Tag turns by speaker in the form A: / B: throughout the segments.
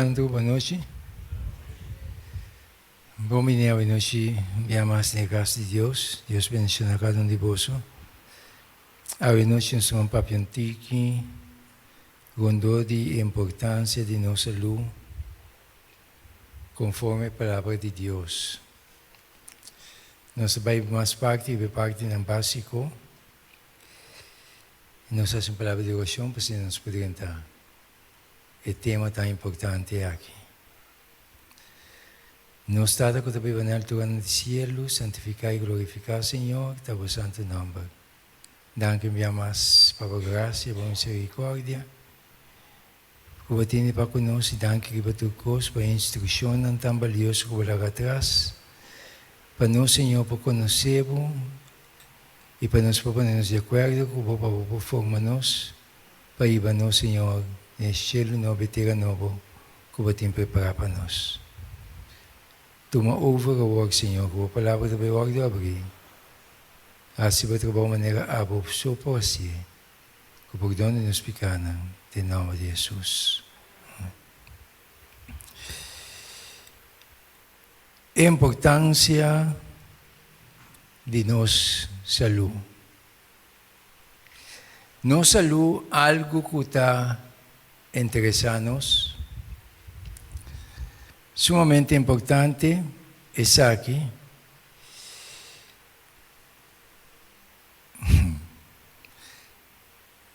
A: Santu, bon nochi. Bon bini awe nochi un bia mas den e kas di Dios. Dios bendiciona kada un di boso. Awe nochi nos ta papia un tiki rondó di e importancia di nos salú conforme e palabra di Dios. Nos ta bai mas parti riba e partinan basico. Nos ta haci un palabra di oracion pa asina nos por drenta e tema tan importante aki. Nos Tata ku ta biba na altura-nan di sielu, santifiká i glorifiká, Señor, ta bo santu nòmber. Danki un bia mas pa bo grasia i bo miserikòrdia ku bo tene pa ku nos i danki riba tur kos pa e instrukshonnan tan balioso ku bo laga atras pa nos, Señor, por konosé bo i pa nos por pone nos di akuerdo ku bo pa bo por forma nos Pa hiba nos, Señor, den e shelu nobo i tera nobo ku Bo tin prepará pa nos. Tuma over awor, Señor, ku Bo Palabra ta bai wòrdu abrí. Hasi Bo trabou manera Abo so por hasié. Ku pordon di nos pikánan, den nòmber di Hesus. Amèn. E importansia di nos salú. Nos salú algu ku ta interesá nos? Sumamente importante esaki.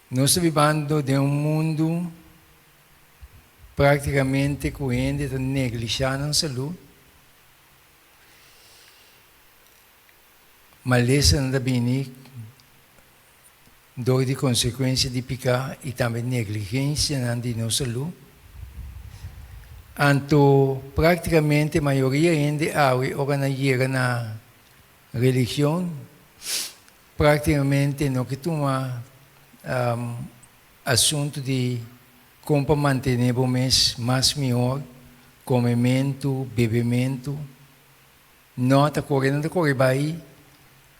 A: Nos ta bibando den un mundu práktikamente ku hende ta neglishá nan salú. Malesanan ta bini dor di konsekuensia di piká i tambe negligensianan di nos salú. Anto práktikamente mayoria hende awe ora nan yega na religion práktikamente no ke tuma asuntu di kon pa mantené bo mes mas mihor, komementu, bebementu. No ta kore, no ta kore bai,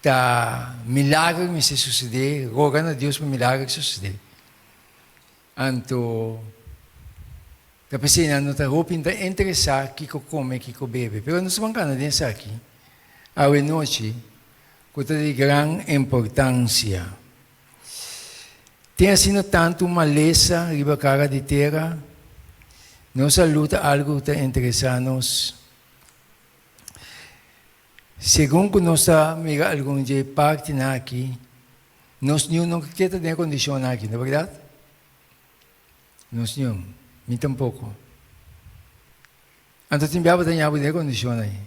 A: ta milager mester sucede, roga na Dios pa milager sucede. Anto ta pesey nan no ta hopi ta interesa kico come, kico bebe, pero nos ta ban cana den esaki awe nochi cu ta di gran importancia. Tin asina tantu malesa riba cara di tera, nos salud ta algo cu ta interesa nos. Segun ku nos ta mira algun dje partinan aki, nos niun no ke ta den e kondishonnan aki, no bèrdat? Nos niun, mi tampoko. Anto tin bia bo ta ña bo den e kondishonnan ei.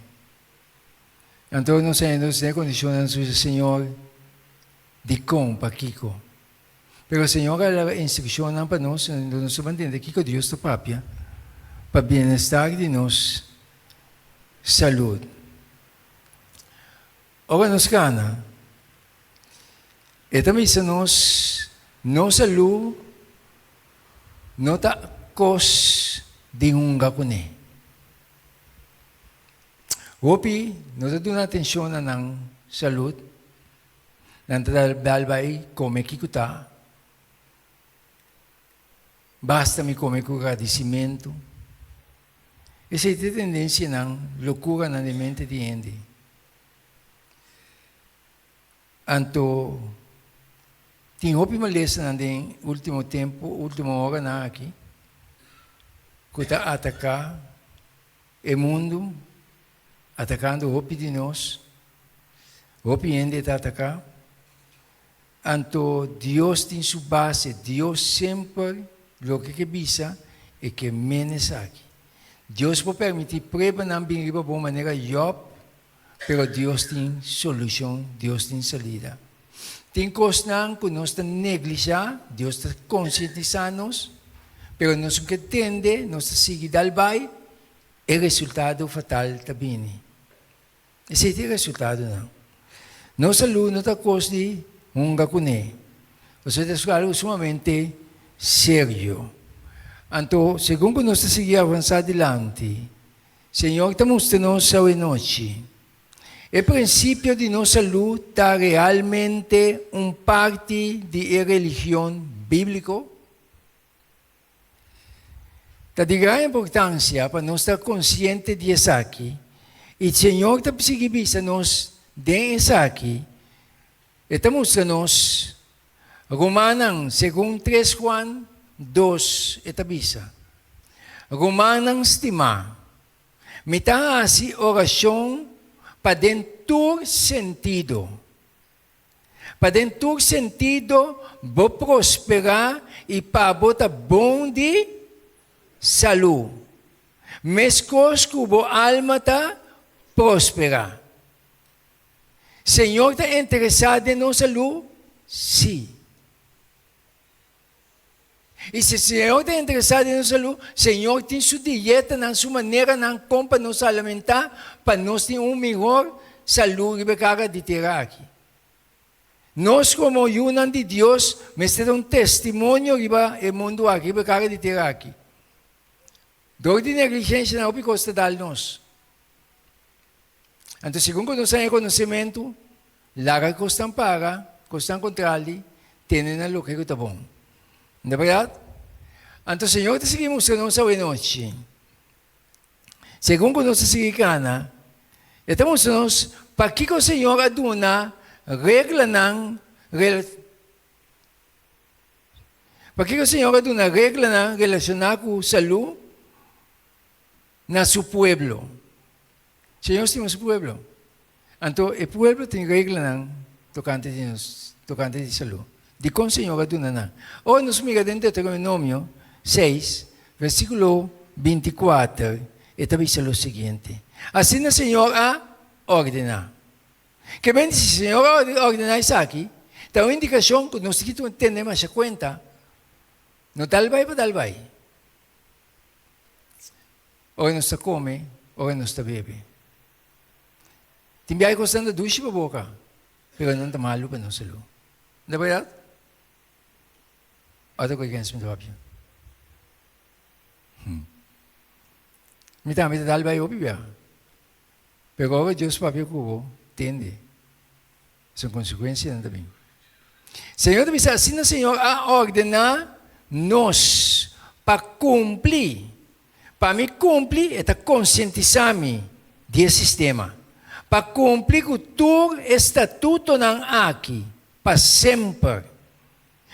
A: Anto nos a hende nos den e kondishonnan, nos bisa, Señor, dikon? Pakiko? Pero Señor a laga instrukshonnan pa nos, anto nos ta mantende kiko Dios ta papia pa bienestar di nos salud. Ora nos gana, e ta bisa nos, nos salud no ta kos di hunga kuné. Hopi no ta duna atenshon na nan salud. Nan ta dal bai kome kiko ta. Basta mi kome ku gradisimentu. Esei ta e tendensianan, lokuranan den mente di hende. Anto tin hopi malesanan den ultimo tempu, ultimo oranan aki, ku ta ataká e mundu, atakando hopi di nos. Hopi hende ta ataká. Anto Dios tin su base. Dios semper loke ke bisa e ke mene esaki. Dios por permití pruebanan bin riba bo manera Job, pero Dios tin solushon, Dios tin salida. Tin kosnan ku nos ta neglishá, Dios ta konsientisá nos, pero nos no ke tende, nos ta sigui dal bai, e resultado fatal ta bini. Esei ta e resultadonan. Nos salú no ta kos di hunga kuné, pasobra ta algu sumamente serio. Anto, segun ku nos ta sigui avansá dilanti, Señor ta mustra nos awenochi, e prinsipio di nos salú ta realmente un parti di e religion bíbliko? Ta di gran importansia pa nos ta konsiente di esaki i Señor ta sigui bisa nos den esaki. E ta mustra nos Rumannan, segun 3 Juan 2 e ta bisa, Rumannan stimá, mi ta hasi orashon pa den tur sentido, pa den tur sentido bo prosperá i pa bo ta bon di salú, meskos ku bo alma ta prosperá. Señor ta interesá den nos salú? Sí. I si Señor ta interesá den nos salú, Señor tin su dietanan, su maneranan kon pa nos alimentá pa nos tin un mihor salú riba e kara di tera aki. Nos komo yunan di Dios mester ta un testimonio riba e mundu aki, riba e kara di tera aki. Dor di negligensianan hopi kos ta dal nos. Anto segun ku nos haña konosementu, laga kosnan para, kosnan kontrali, tene na loke ku ta bon. No ta bèrdat? Anto Señor ta sigui mustra nos awenochi. Segun ku nos ta sigui kana, E ta mustra nos pakiko Señor a duna reglanan pakiko Señor a duna reglanan relashoná ku salú na su pueblo. Señor stima su pueblo. Anto e pueblo tin reglanan tocante di nos, tocante di salud. Dicon Señor a duna nan? Ora nos mira den Deuteronomio 6, versiculo 24, e ta bisa lo siguiente, Asina Señor a ordena. Ke men si Señor a ordena esaki, ta un indicacion cu nos tin ki tene masha cuenta, no dal bai pa dal bai. Ora nos ta come, ora nos ta bebe. Tin biaha cosnan ta dushi pa boca, pero nan ta malu pa nos salud. No ta berdad? Ora cu kens mi ta papia? Hmm. Mi tambe ta dal bai hopi biaha. Pero ora Dios papia cu bo, tende. Su consecuencianan ta bin. Señor ta bisa, asina Señor a ordená nos pa cumpli. Pa mi cumpli, e ta concientisá mi di e sistema. Pa cumpli cu tur e statutonan aki pa semper.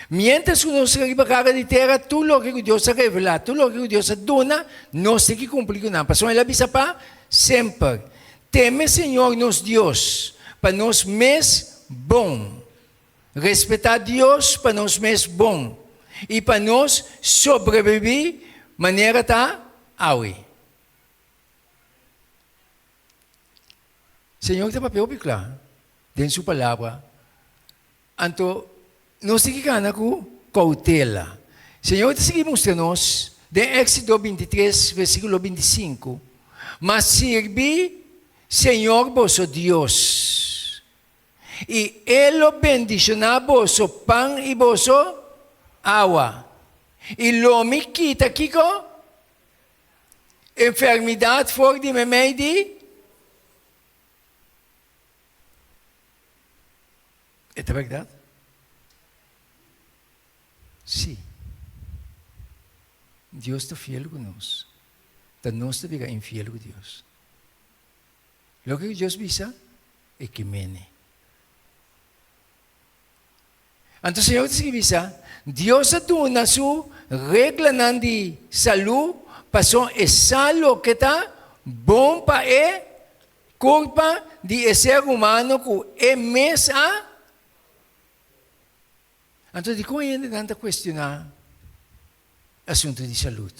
A: Mientras cu nos riba cara di tera, tur loke cu Dios a revelá, tur loke cu Dios a duna, nos tin ki cumpli cu nan. Pasobra El a bisa pa semper, Teme Señor nos Dios pa nos mes bon. Respetá Dios pa nos mes bon i pa nos sobrebibí manera ta awe. Señor ta papia hopi cla den su palabra. Anto nos tin ki gana ku koutela. Señor ta sigui mustra nos den Éxodo 23, versíkulo 25, Ma sirbi Señor boso Dios, i E lo bendishoná boso pan i boso awa, i lo mi kita kiko? Enfermidat for di meimei di. E ta bèrdat? Sí. Dios ta fiel ku nos. Ta nos ta bira infiel ku Dios. Loke ku Dios bisa, e ke mene. Anto Señor ta sigui bisa, Dios a duna su reglanan di salú pasobra e sa loke ta bon pa e Culpa di e ser humano cu e mes a. Anto dicon e hendenan ta cuestiona asunto di salud?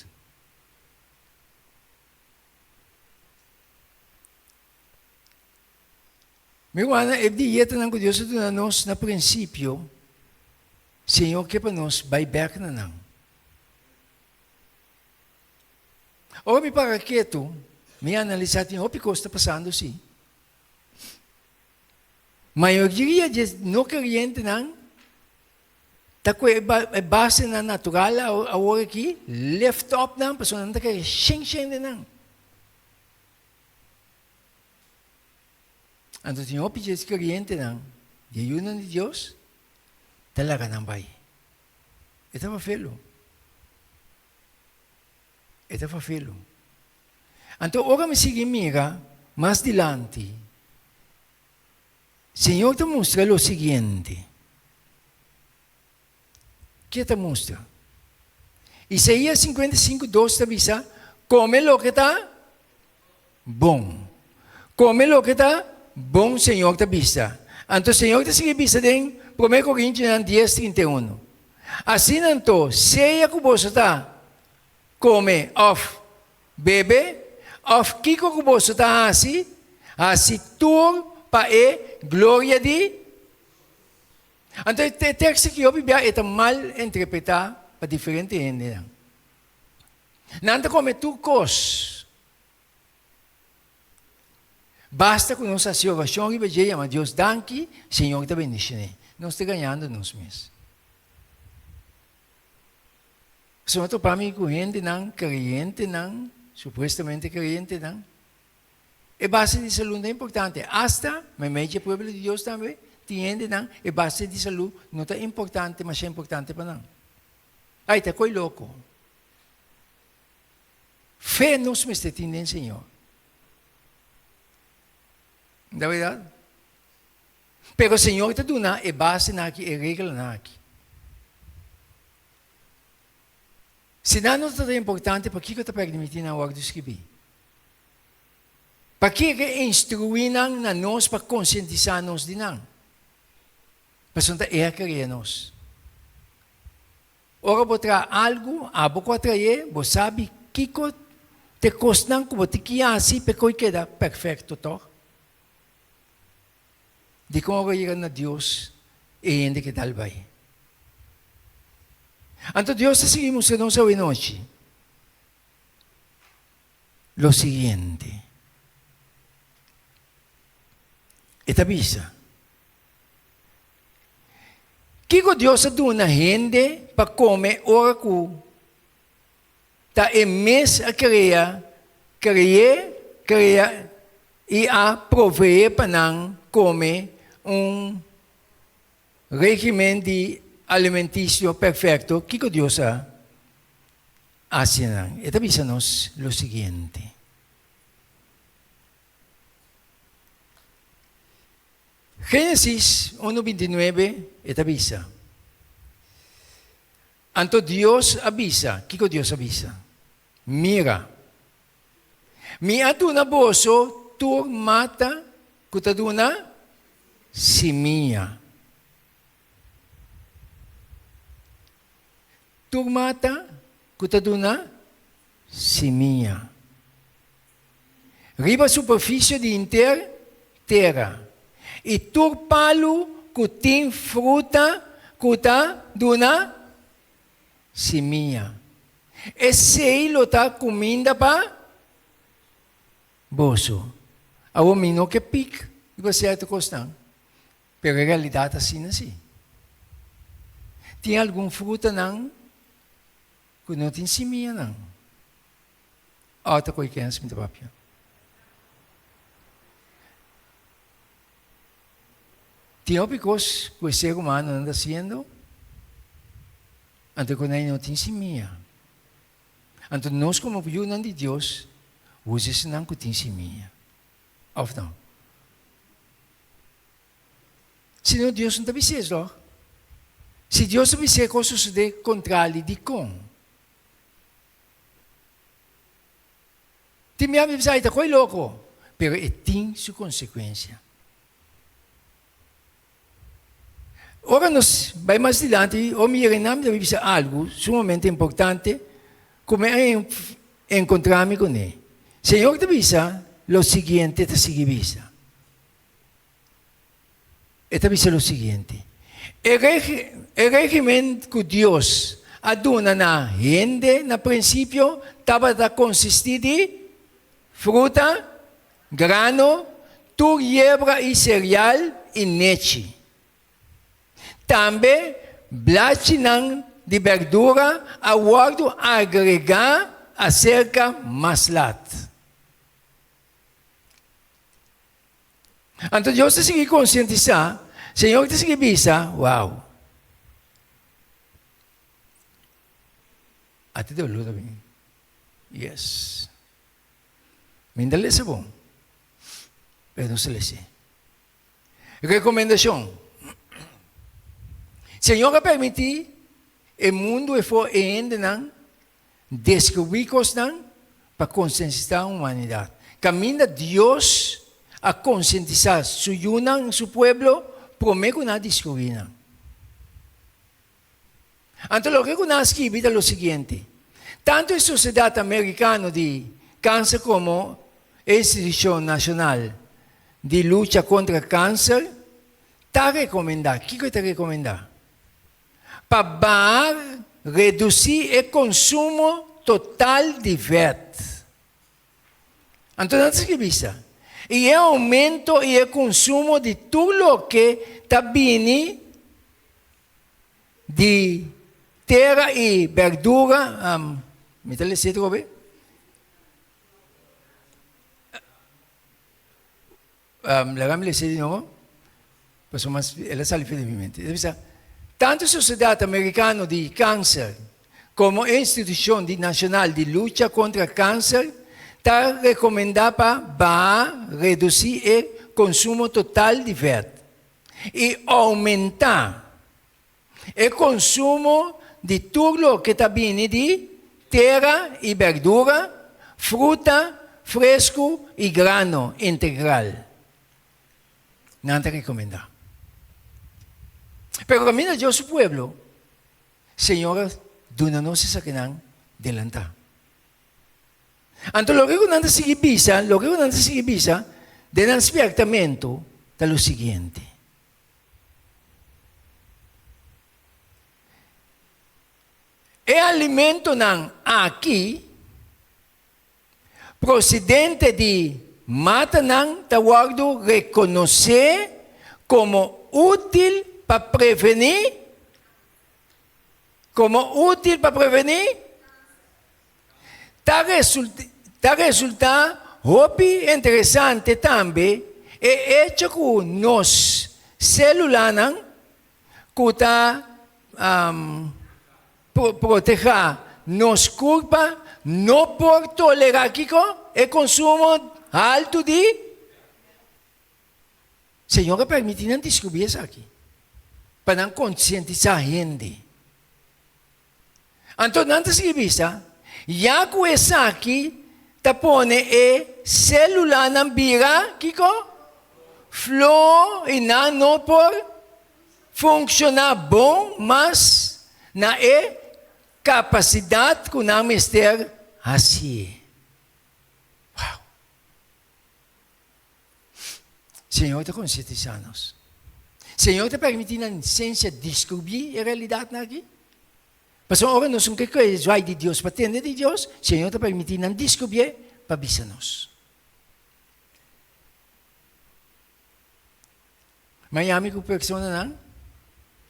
A: Mi rumannan, e dietanan cu Dios a duna nos na principio, Señor ke pa nos bay bek na nan. Ora mi para ketu, mi analisá tin hopi kos ta pasando sí. Mayoria di e no kerientenan ta ku e basenan natural awor aki lift up nan pasobra nan ta kere shen shen den nan. Anto tin hopi di e kerientenan di e yunan di Dios ta laga nan bai. E tabata felo. E ta fafelu. Anto ora mi sigui mira mas dilanti, Señor ta mustra lo siguiente. Ke ta mustra? Isaías 55, 2 ta bisa, Kome loke ta bon. Kome loke ta bon, Señor ta bisa. Anto Señor ta sigui bisa den Promé Korintionan 10, 31, Asina anto, sea ku boso ta kome òf bebe, òf kiko ku boso ta hasi, hasi tur pa e gloria di. Anto e teksto aki hopi bia e ta mal interpretá pa diferente hendenan. Nan ta kome tur kos. Basta ku nos hasi orashon riba dje, yama Dios danki, Señor ta bendishoné. Nos ta gañando nos mes. Pasobra topa mi ku hendenan, kreyentenan, supuestamente kreyentenan, E base di salú no ta importante. Asta meimei dje pueblo di Dios tambe tin hendenan e base di salú no ta importante, masha importante pa nan. Ai, ta koi loko. Fe nos mester tin den Señor. Ta berdad? Pero Señor ta duna e basenan aki, e reglanan aki. Si nan no ta importante, pakiko ta permití nan wòrdu skibí? Pakiko e instruí nan na nos pa konsientisá nos di nan? Pasobra ta e a krea nos. Ora bo traha algu, abo ku a traé, bo sabi kiko ta e kosnan ku bo tin ki hasi pa e koi keda perfekto, tòg? Dikon ora yega na Dios e hende ke dal bai? Anto Dios ta sigui mustra nos awenochi lo siguiente. E ta bisa, Kiko Dios a duna hende pa kome ora ku ta e mes a krea, kre'é, krea i a proveé pa nan kome un régimen di alimentisio perfekto? Kiko Dios a hasi nan? E ta bisa nos lo siguiente. Génesis unu bintinuebe e ta bisa, Anto Dios a bisa, kiko Dios a bisa? Mira, mi a duna boso tur mata ku ta duna simia. Tur mata ku ta duna simia. Riba superfisio di henter tera, i tur palu ku tin fruta ku ta duna simia. Esei lo ta kuminda pa boso. Awor mi no ke pik riba sierto kosnan, pero e realidat asina si. Tin algun frutanan ku no tin simianan. Awa ta koe kens mi ta papia. Tin hopi kos ku e ser humanonan ta hasiendo, anto ku nan no tin simia. Anto nos komo yunan di Dios usa esnan ku tin simia, òf no? Si no, Dios no ta bis'é es lòg. Si Dios ta bis'é kos sosodé kontrali, dikon? Tin bia mi bisa ay ta koy loko, pero e tin su konsekuensia. Ora nos bai mas dilanti, ora mi yega einan mi ta bisa algu sumamente importante ku mi a enkontrá mi kuné. Señor ta bisa lo siguiente, ta sigui bisa. E ta bisa lo siguiente, E regimen ku Dios a duna na hende na prinsipio tabata konsistí di fruta, grano, tur yebra i sereal i nechi. Tambe blachinan di berdura a wòrdu agregá aserka mas lat. Anto Dios ta sigui konsientisá, Señor ta sigui bisa, Wow! Ati doló ta bin. Yes. Mi ta lesa bon, pero nos ta lesa. Rekomendashon, Señor a permití e mundu efo e hendenan deskubrí kosnan pa konsientisá humanidat. Kaminda Dios a konsientisá su yunan, su pueblo, promé ku nan a deskubrí nan. Anto loke ku nan a skibi ta lo siguiente, Tantu e Sosiedat Amerikano di Kanser komo e Institushon Nashonal di Lucha Kontra Kanser ta rekomendá, kiko e ta rekomendá? Pa baha, redusí, e konsumo total di vèt. Anto nan ta skibi sa, I e oumento i e konsumo di tur loke ta bini di tera i berdura, mi ta lesa atrobe, laga mi lesa di nobo, pasobra el a sali for di mi mente. El a bisa, Tantu Sosiedat Amerikano di Kanser komo e Institushon di Nashonal di Lucha kontra Kanser ta rekomendá pa baha, redusí, e konsumo total di vèt. I oumentá e konsumo di tur loke ta bini di tera i berdura, fruta fresku i grano integral. Nan ta rekomendá. Pero kaminda Dios su pueblo, Señor a duna nos esakinan delantá. Anto loke ku nan ta sigui bisa, loke ku nan ta sigui bisa den nan spiertamentu ta lo siguiente. E alimentonan aki prosedente di matanan ta wòrdu rekonosé komo útil pa prevení, komo útil pa prevení Ta ta resultá hopi interesante tambe e echo ku nos sélulanan ku ta protehá nos kurpa no por tolerá kiko? E konsumo haltu di Señor a permití nan diskubrí esaki pa nan konsientisá hende. Anto nan ta sigui bisa, Ya ku esaki ta pone e sélulanan bira, kiko? Flo i nan no por funkshoná bon mas na e kapasidat ku nan mester hasié. Wow! Señor ta konsientisá nos. Señor ta permití nan sensia diskubrí e realidatnan aki. Pasobra ora nos no ke kere zwai di Dios pa tende di Dios, Señor ta permití nan diskubrié pa bisa nos. Miami ku personanan,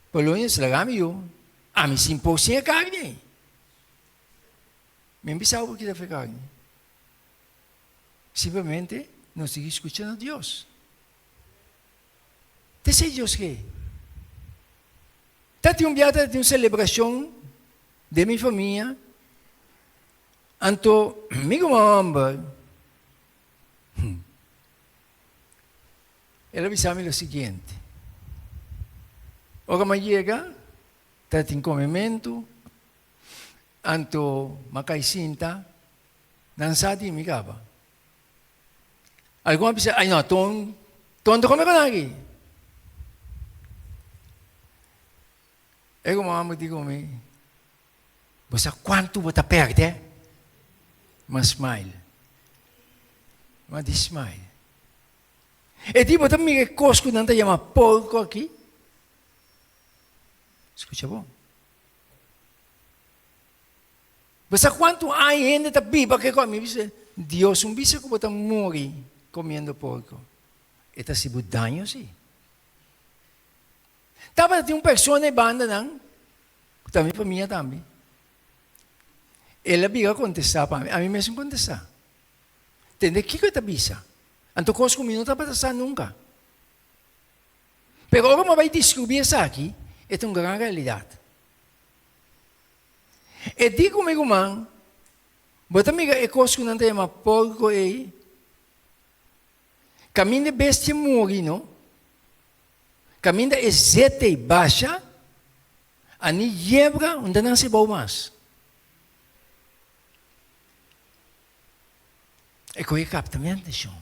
A: Polonia laga mi yu, ami sin por sin e karni ei. Mi a bisa bo kita fe karni. Simplemente nos tin ki skucha na Dios. Ta esei Dios ke. Ta tin un bia ta tin un selebrashon den mi famia, anto mi komo hòmber, el a bisa mi lo siguiente, ora mi a yega ta tin komementu, anto mi a kai sinta. Nan sa di mi kaba. Algun a bisa, ay no, ton, ton ta come con aki. E como amo di con mi, bo sa cuanto bo ta perde? Ma smile. Ma di smile. E di bo ta mira e cos cu nan ta yama porco aki? Scucha bon. Bo sa kuantu aña hende ta biba ke kos? Mi bisa, Dios un bisa ku bo ta muri komiendo porko. E ta hasi bo daño si. Tabata tin un persona e bandanan, ku ta mi famia tambe. El a bira kontestá pa mi, ami mes un kontestá. Tende kiko e ta bisa. Anto kos ku mi no tabata sa nunka. Pero ora mi a bai diskubrí esaki, e ta un gran realidat. E di ku mi ruman, Bo ta mira e kos ku nan ta yama porko ei? Kaminda e bestia muri, no? Kaminda e zeta ei basha, a ni yebra unda nan se bou mas. E kohe kapta mi atenshon.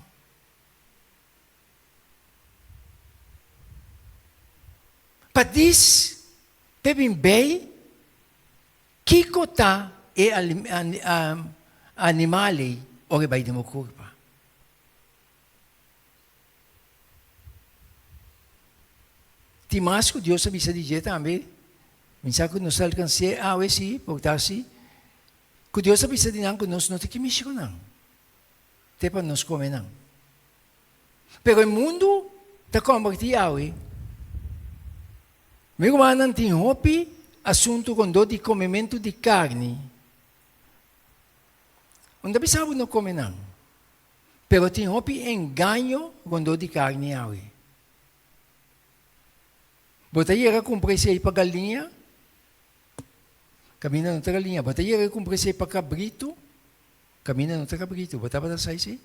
A: Pa dis p'e bin bei kiko ta e animal ei ora e bai den bo kurpa. Tin mas ku Dios a bisa di dje tambe, mi sa ku nos ta alkans'é awe si, por ta si, ku Dios a bisa di nan ku nos no ta kimishi ku nan, te pa nos kome nan. Pero e mundu ta kombertí awe. Mi rumannan tin hopi asuntu rondó di komementu di karni. Un ta bisa bo no kome nan, pero tin hopi engaño rondó di karni awe. Bo ta yega kumpra esei pa galiña? Kaminda no ta galiña. Bo ta yega kumpra esei pa kabritu? Kaminda no ta kabritu. Bo tabata sa esei?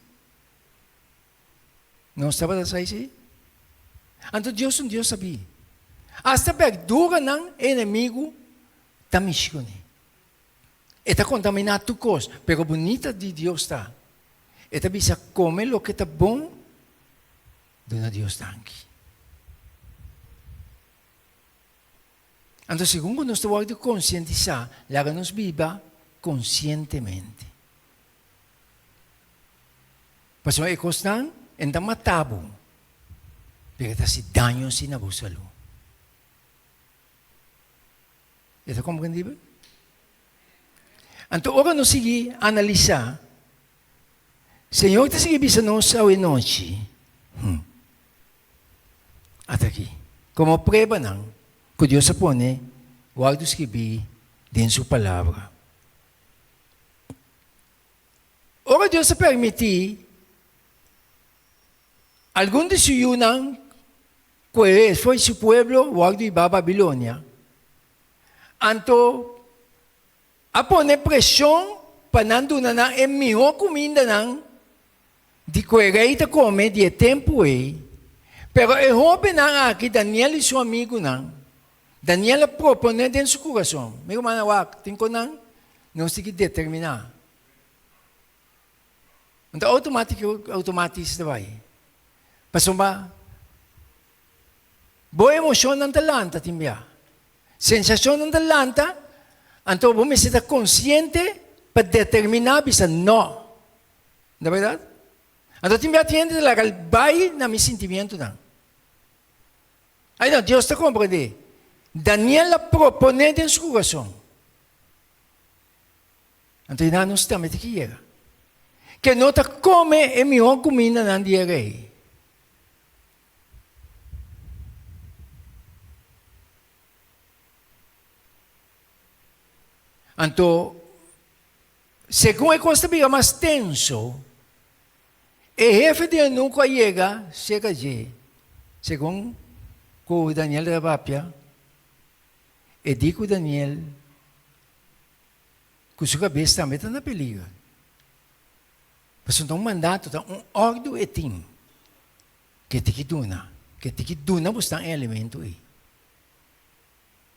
A: Nos tabata sa esei? Anto Dios un Dios sabí. Asta berduranan e enemigu ta mishi kuné. E ta kontaminá tur kos, pero bunita di Dios ta, e ta bisa kome loke ta bon, duna Dios danki. Anto segun ku nos ta wòrdu konsientisá, laga nos biba konsientemente. Pasobra e kosnan e no ta mata bo, pero e ta hasi daño si na bo salú. E ta komprendibel? Anto ora nos sigui analisá, Señor ta sigui bisa nos awe nochi, hmm, ata aki, komo pruebanan ku Dios a pone wòrdu skibí den Su Palabra. Ora Dios a permití algun di su yunan ku e foi su pueblo wòrdu hibá Babilonia, anto a pone preshon pa nan duna nan e mihó kumindanan di ku e rei ta kome di e tempu ei. Pero e hóbennan aki, Daniel i su amigunan, Daniel a proponé den su kurason, Mi rumannan, wak, tin kon nan nos tin ki determiná. No ta outomatiko, outomatis ta bai. Pasobra bo emoshonnan ta lanta tin bia. Sensashonnan ta lanta, anto bo mester ta konsiente pa determiná bisa no. No ta bèrdat? Anto tin bia tin hende ta laga bai na mi sintimientonan. Ai no, Dios ta komprendé. Daniel a proponé den su kurason. Anto i nan nos tambe tin ki yega. Ke no ta kome e mihó kumindanan di e rei. Anto, segun e kos ta bira mas tenso, e hefe di eunuko a yega serka dje, segun ku Daniel ta papia, e di ku Daniel ku su kabes tambe ta na peliger. Pasobra ta un mandato, ta un òrdu e tin ke tin ki duna, ke tin ki duna bosnan e alimento ei.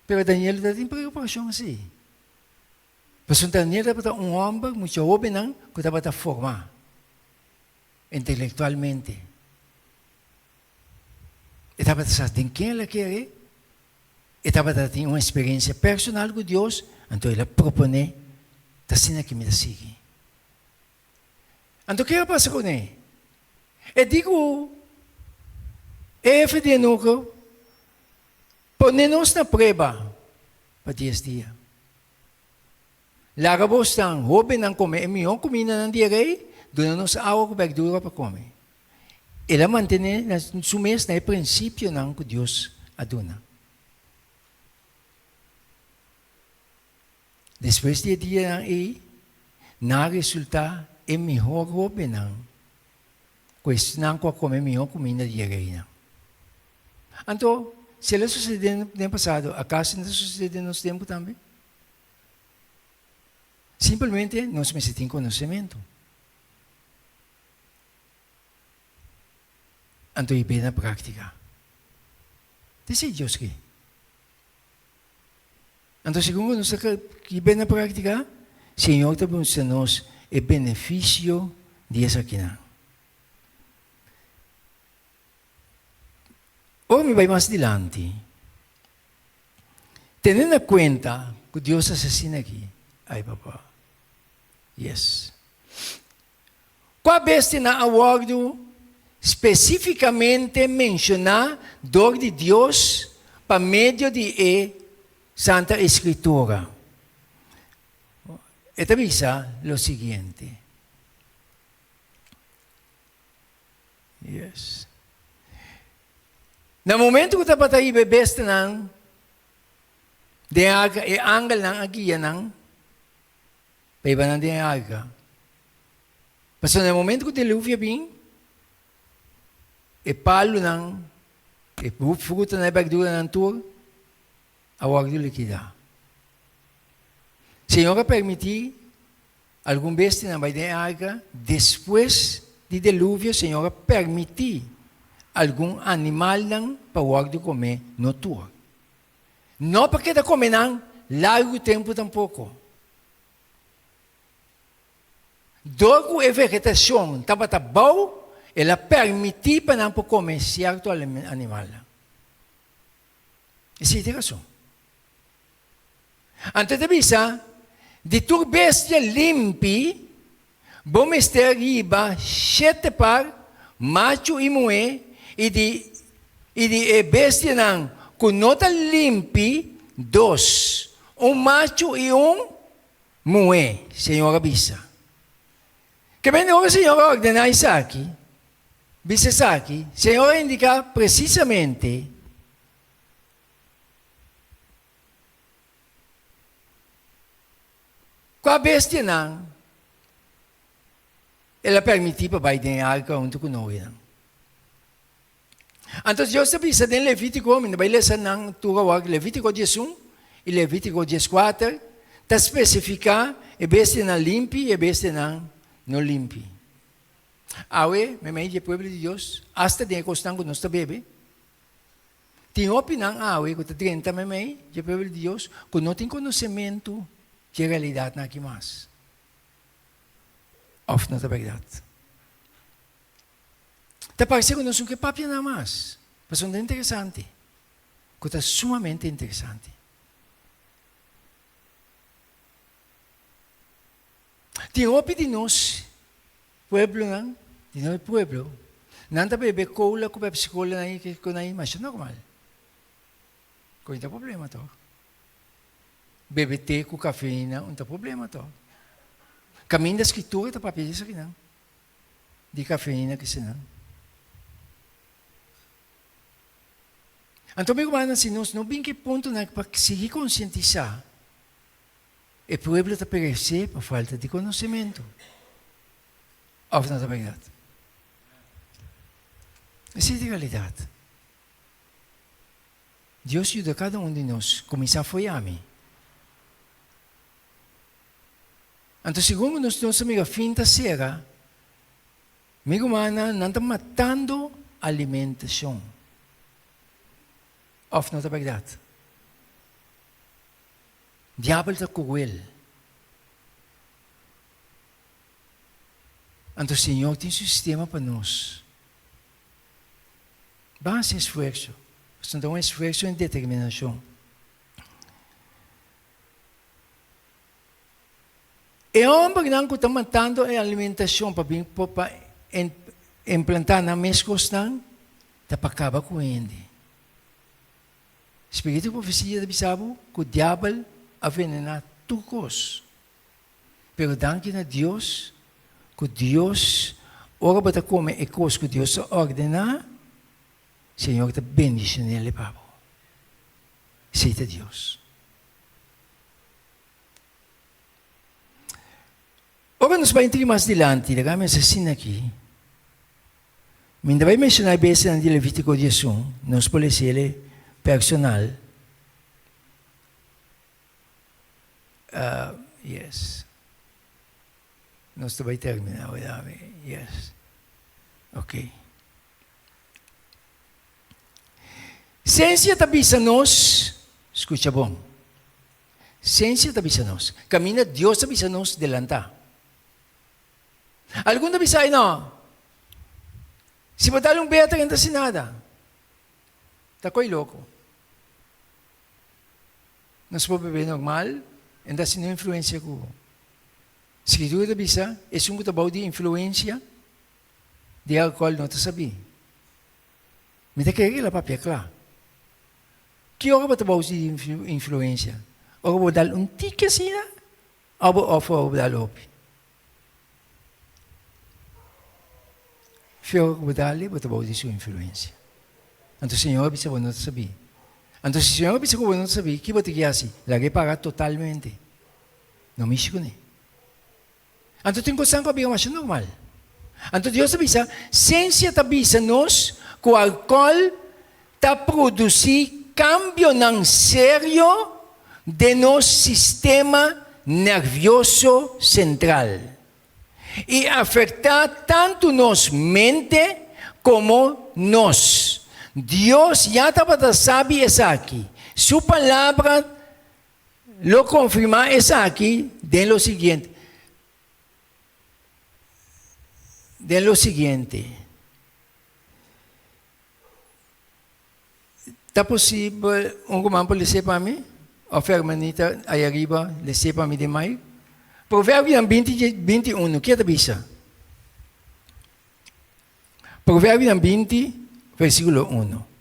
A: Pero Daniel ta tin preokupashon si. Pasobra Daniel tabata un hòmber mucha hóbennan ku tabata formá intelektualmente. E tabata sa den ken el a kere, e tabata tin un eksperensia personal ku Dios, anto el a proponé, Ta asina ki mi ta sigui. Anto ke a pasa kuné? E di ku e hefe di enuko pone nos na prueba pa dies dia. Laga bosnan hóbennan kome e mihó kumindanan di e rei, duna nos awa ku bèrdura pa kome. El a mantené na su mes na e prinsipionan ku Dios a duna. Despues di e dianan ei, nan a resultá e mihó hóbennan ku esnan ku a kome mihó kuminda di e reinan. Anto, si el a susedé den pasado, akaso no ta susedé den nos tempu tambe? Simplemente nos mester tin konosementu. Anto i bira na práktika. Ta esei Dios ke. Anto segun ku nos ta bira na práktika, Señor ta mustra nos e benefisio di esakinan. Ora mi bai mas dilanti, tene na kuenta ku Dios a hasi asina aki. Ai papa. Yes. Kua bestianan a wòrdu spesífikamente menshoná dor di Dios pa medio di e Santa Eskritura? E ta bisa lo siguiente. Yes. Na momento ku tabata hiba e bestianan den arka, e angelnan a guia nan pa hiba nan den e arka. Pasobra na e momento ku diluvio a bin, e palunan, e frutanan, e berduranan tur a wòrdu likidá. Señor a permití algun bestianan bai den e arka. Despues di deluvio, Señor a permití algun animalnan pa wòrdu komé, no tur. No pa keda kome nan largu tempu tampoko. Dor ku e vegetashon tabata bou, el a permití pa nan por kome sierto animalnan. Esei ta e rason. Anto e ta bisa, Di tur bestia limpi, bo mester riba shete par, machu i muhé, i di i di e bestianan ku no ta limpi, dos, un machu i un muhé, Señor a bisa. Ke bende ora Señor a ordená esaki, bisa esaki, Señor a indiká presisamente kua bestianan el a permití pa bai den e arka huntu ku Noenan. Anto Dios ta bisa den Levítiko, mi ta bai lesa nan tur awor, Levítiko 11 i Levítiko 14, ta spesifiká e bestianan limpi i e bestianan no limpi. Awe, meimei di e pueblo di Dios, asta den e kosnan ku nos ta bebe, tin hopinan awe ku ta drenta meimei di e pueblo di Dios ku no tin konosementu di e realidatnan aki mas. Òf no ta bèrdat? Ta parse ku nos no ke papia nada mas, pasobra ta interesante, ku ta sumamente interesante. Tin hopi di nos pueblonan, di nos pueblo, nan ta bebe cola ku Pepsi Cola nan i ku nan i masha normal. Ku no ta problema tòg. Bebe te ku kafeina no ta problema tòg. Kaminda Skritura ta papia di esakinan. Di kafeina ki senan. Anto mi rumannan si nos no bin ki puntonan pa sigui konsientisá, e pueblo ta peresé pa falta di konosementu. Òf no ta bèrdat? Esei ta e realidat. Dios yuda kada un di nos kuminsá fo'i ami. Anto segun ku nos nos a mira fin ta sera, mi rumannan, nan ta matando alimentashon. Òf no ta bèrdat? Diabel ta kruel. Anto Señor tin su sistema pa nos. Ban hasi esfuerso. Pasobra ta un esfuerso en determinashon. E hombernan ku ta matando e alimentashon pa bin pa implantá nan mes kosnan ta pa kaba ku hende. Spiritu di profesia ta bisa bo ku diabel a venená tur kos. Pero danki na Dios ku Dios ora bo ta kome e kos ku Dios a ordená, Señor ta bendishon'el pa bo. Esei ta Dios. Ora nos bai entri mas dilanti, laga mi hasi asina aki, mi ta bai menshoná e bestianan di Levítiko 11, nos por lesa el personal. Uh, yes. Nos ta bai termina awe dame. Yes. Ok. Sensia ta bisa nos, skucha bon. Sensia ta bisa nos, kaminda Dios ta bisa nos delantá. Algun ta bisa, ay no, si bo dal un beta no ta hasi nada. Ta koi loko. Nos por bebe normal, en ta hasi no influensia ku bo. Skritura ta bisa, esun ku ta bou di influensia di alkohòl no ta sabí. Mi ta kere ku el a papia kla. Ki ora bo ta bou di influensia? Ora bo dal un tiki asina òf bo òf ora bo dal hopi? Fi ora ku bo dal bo ta bou di su influensia. Anto Señor a bisa bo no ta sabí. Anto si Señor a bisa ku bo no ta sabí, ki bo ta ke hasi? Laga e para totalmente. No mishi kuné. Anto tin kosnan ku a bira masha normal. Anto Dios ta bisa, Siensia ta bisa nos ku alkòl ta produsí kambionan serio den nos sistema nervioso sentral i afektá tantu nos mente komo nos. Dios ya tabata sabi esaki. Su Palabra Lo konfirmá esaki den lo siguiente, den lo siguiente. Ta posibel un ruman por les'é pa mi? Òf hermanita aya riba les'é pa mi den mai? Proverbionan 20, 21, ke ta bisa? Proverbionan 20, versíkulo 1.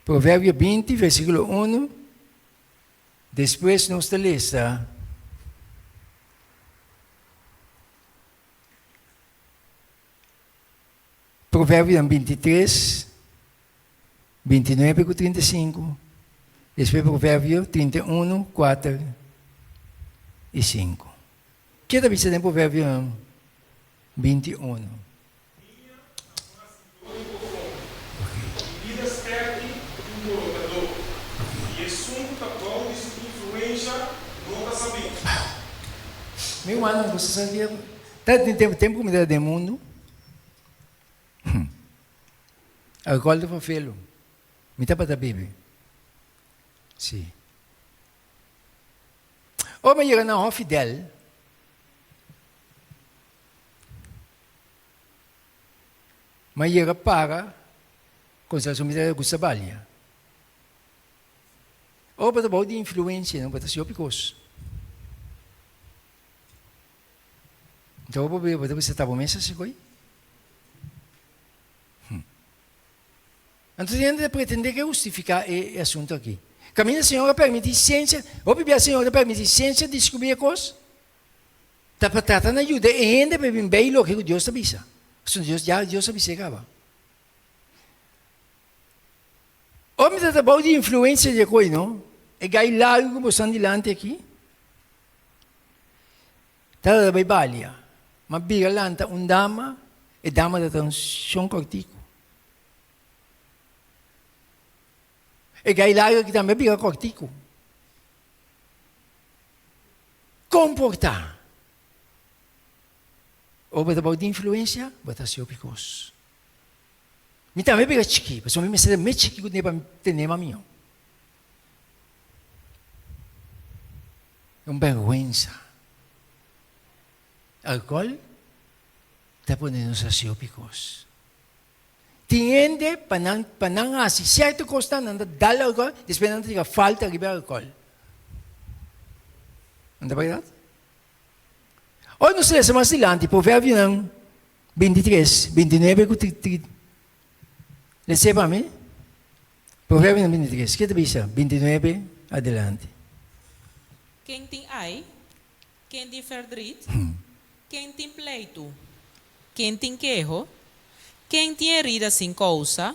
A: Proverbio 20, versículo 1. Despues nos ta lesa Proverbionan 23, 29 ku 35. Despues Proverbio 31, 4 i 5. Ke ta bisa den Proverbionan 21?
B: Biña ta un hasidó di bofon, bibida sterki un borotadó, i esun ku ta bou di su influensha no ta sabí.
A: Mi rumannan, boso sa ke ta tin tempu tempu ku mi ta den mundu, alkohòl ta fafelu, mi tabata bebe, si. Ora mi a yega na Hòfidèl. Ma yega para konsa su mester gusta balia. Ora bo ta bou di influencia no bo ta hasi hopi kos. Enton bo bo ta bisa ta bo mes hasi koi. Anto hende ta pretende ke hustifiká e asuntu aki. Kaminda Señor a permití siensia, hopi bia Señor ta permití siensia diskubrí e kos. Ta pa trata na yuda e hende pa e bin bei loke ku Dios ta bisa. Pasobra Dios ya Dios a bis'é kaba. Ora mi ta bou di influensia di e koi no, e gai largu ku bo stan dilanti aki, ta ta bai balia. Ma bira lanta un dama, e dama ta ta un shon kòrtiku. E gai largu aki tambe a bira kòrtiku. Komportá. Ora bo ta bou di influensia, bo ta hasi hopi kos. Mi tambe bira chikí, pasobra mi mester ta mes chikí ku tene pa mi tene mas mihó. E un bèrgwensa. Alkohòl ta pone nos hasi hopi kos. Tin hende pa nan pa nan hasi sierto kosnan nan ta dal alkohòl, despues nan ta tira falta riba e alkohòl. No ta bèrdat? Ora nos lesa mas dilanti Proverbionan 23, 29 ku 30. Les'é pa mi. Proverbionan 23, ke ta bisa? 29 adelante.
C: Ken tin ai? Ken tin ferdriet? Ken tin pleitu? Ken tin keho? Ken tin herida sin kousa?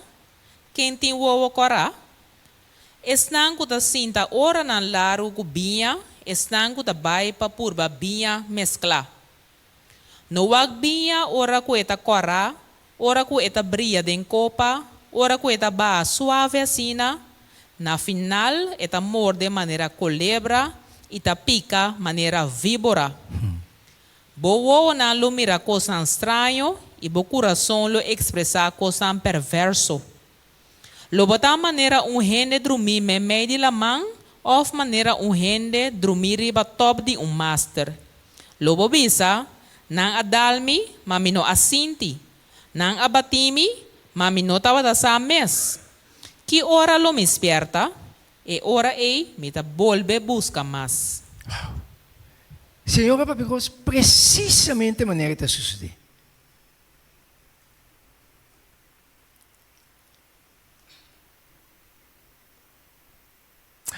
C: Ken tin wowo kòrá? Esnan ku ta sinta oranan largu ku biña, esnan ku ta bai pa purba biña mesklá. No wak biña ora ku e ta kòrá, ora ku e ta bria den kopa, ora ku e ta baha suave asina, na final e ta morde manera kolebra. i ta pika manera víbora. Bo wowonan lo mira kosnan straño i bo kurason lo ekspresá kosnan pèrvèrso. Lo bo ta manera un hende drumí meimei di laman òf manera un hende drumí riba tòp di un master. Lo bo bisa, Nan a dal mi, ma mi no a sinti. Nan a batí mi, ma mi no tabata sa mes. Ki ora lo mi spièrta? E ora ei mi ta bolbe buska mas.
A: Wow! Señor a papia kos presisamente manera ta susedé.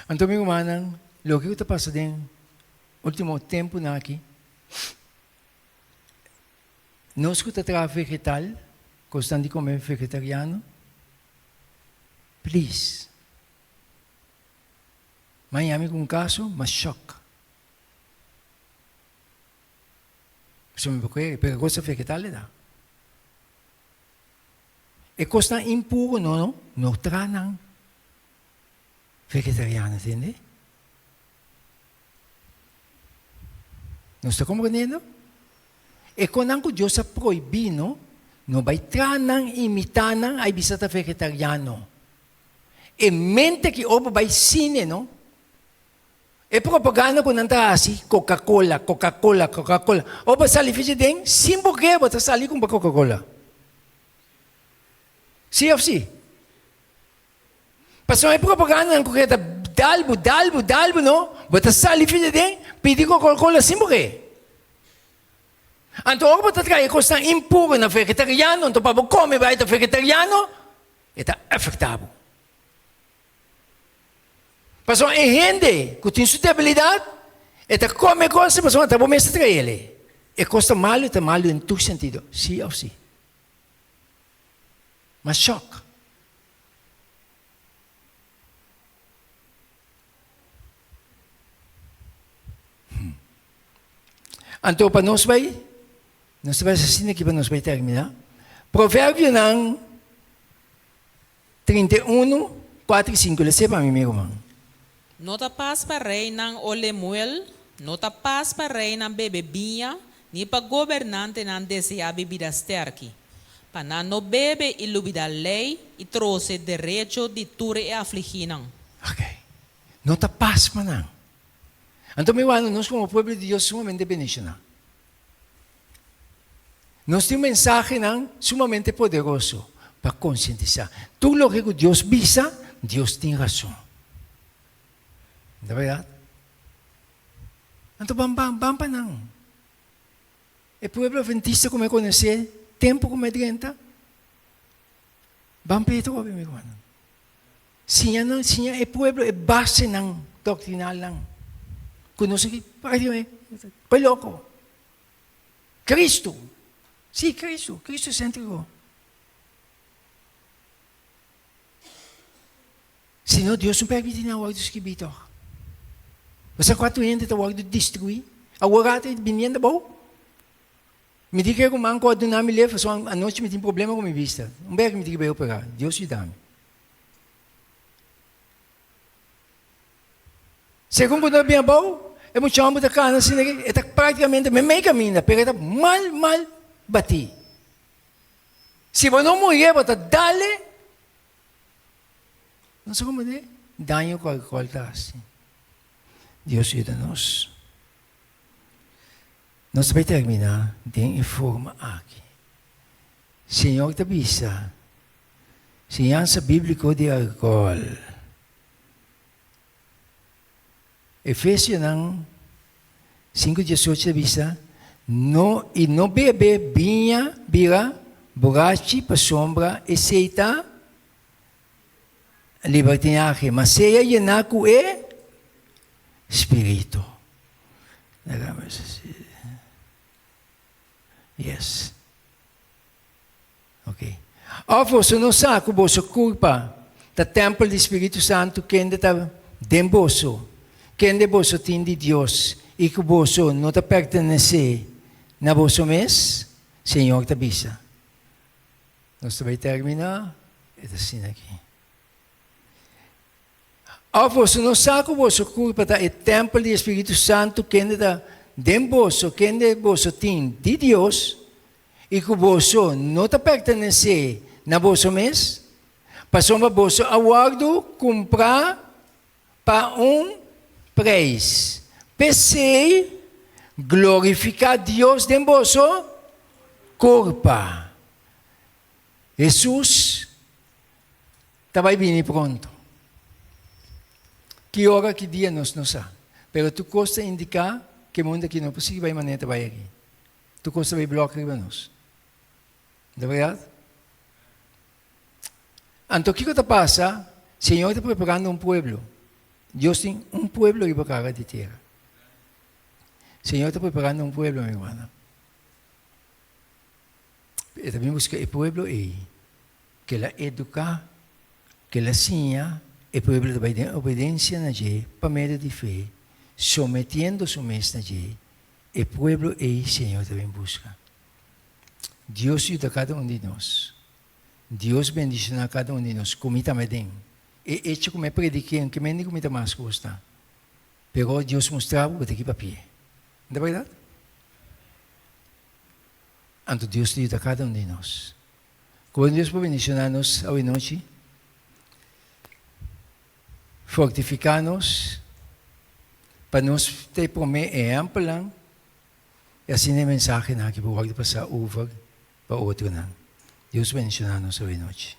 A: Anto mi rumannan, loke ku ta pasa den último tempunan aki, nos ku ta traha vegetal, kosnan di kome vegetariano, please, maña mi ku un kaso, m'a shòk. Pasobra mi por kere, pero e kos ta vegetal e ta. E kosnan impuro no no, no traha nan vegetariano, tende? Nos ta komprendiendo? E konan ku Dios a prohibí no, no bai traha nan, imitá nan, ai bisa ta vegetariano. E mente ki ora bo bai sine no, E propaganda ku nan ta hasi, Coca-Cola, Coca-Cola, Coca-Cola. Ora bo sali fichi den, sin bo ke bo ta sali kumpra Coca-Cola. Si òf si? Pasobra e propagandanan ku ke ta dal bo, dal bo, dal bo no, bo ta sali fichi den, pidi Coca-Cola sin bo ke. Anto ora bo ta traha e kosnan impuro na vegetariano, anto pa bo kome bai ta vegetariano, e ta afektá bo. Pasobra e hende ku tin su debilidat, e ta kome kos, pasobra ta bo mes ta trae el. E kos ta malu, e ta malu den tur sentido, si òf si. Mas shòk. Anto pa nos bai, nos ta bai asina aki pa nos bai terminá. Proverbionan. 31, 4 i 5, Lese pa mi, mi ruman.
C: No ta pas pa reinan o Lemuel, no ta pas pa reinan bebe biña, ni pa gobernantenan deseá bibida sterki, pa nan no bebe i lubidá lei i trose derecho di tur e afligínan.
A: Ok. No ta pas pa nan. Anto mi wak, nos komo pueblo di Dios sumamente bendishoná. Nos tin mensahenan sumamente poderoso pa konsientisá. Tur loke ku Dios bisa, Dios tin rason. No ta bèrdat? Anto ban ban ban pa nan. E pueblo adventista ku mi a konosé tempu ku mi a drenta, ban p'e trobe, mi rumannan. Siña nan, siña e pueblo e basenan doktrinalnan ku nos aki práktikamente bai loko. Kristu, sí Kristu, Kristusentriko. Si no Dios no permití nan wòrdu skibí tòg. Bo sa kuantu hende ta wòrdu destruí awor ata biniendo abou? Mi di ku e ruman ku a duna mi lef pasobra anochi mi tin problema ku mi bista. Un bes mi tin ku bai operá. Dios yuda mi. Segun ku nos bin abou, e mucha homber ta kana asina aki, e ta práktikamente meimei kaminda, pero e ta mal mal batí. Si bo no murié, bo ta dale, no sa komo di, daño ku alkohòl ta hasi. Dios yuda nos. Nos ta bai terminá den e forma aki. Señor ta bisa, Siñansa bíbliko di alkohòl. Efesionan 5:18 ta bisa, No, i no bebe biña bira burachi pasobra esei ta libertinahe, ma sea yená ku e Spiritu. Yes. Ok. Of boso no sa ku boso kurpa ta tèmpel di Spiritu Santu kende ta den boso, kende boso tin di Dios i ku boso no ta pertenesé na boso mes? Señor ta bisa. Nos ta bai terminá, e ta asina aki. Òf boso no sa ku boso kurpa ta e tèmpel di e Spiritu Santu kende ta den boso, kende boso tin di Dios, i ku boso no ta pertenesé na boso mes? Pasobra boso a wòrdu kumprá pa un preis. P'esei, glorifiká Dios den boso kurpa. Hesus ta bai bini pronto. Ki ora, ki dia nos no sa. Pero tur kos ta indiká ku e mundu aki no por sigui bai manera ta bai aki. Tur kos ta bai blòk riba nos. No ta bèrdat? Anto kiko ta pasa? Señor ta preparando un pueblo. Dios tin un pueblo riba kara di tera. Señor ta preparando un pueblo, mi hermana. E ta bin buska e pueblo ei, ke el a eduká, ke el a siña, e pueblo ta bai den obedensia na dje pa medio di fe, sometiendo su mes na dje, e pueblo ei Señor ta bin buska. Dios yuda kada un di nos. Dios bendishoná kada un di nos, ku mi tambe den. E echo ku mi a prediké, aunke mende ku mi ta mas gusta, pero Dios mustra bo ku ta ki papia. No ta bèrdat? Anto Dios ta yuda kada un di nos. Ku bon Dios por bendishoná nos awe nochi, fortifiká nos pa nos ta e promé ehèmpelnan i asina e mensahenan aki por wòrdu pasá over pa otronan. Dios bendishoná nos awe nochi.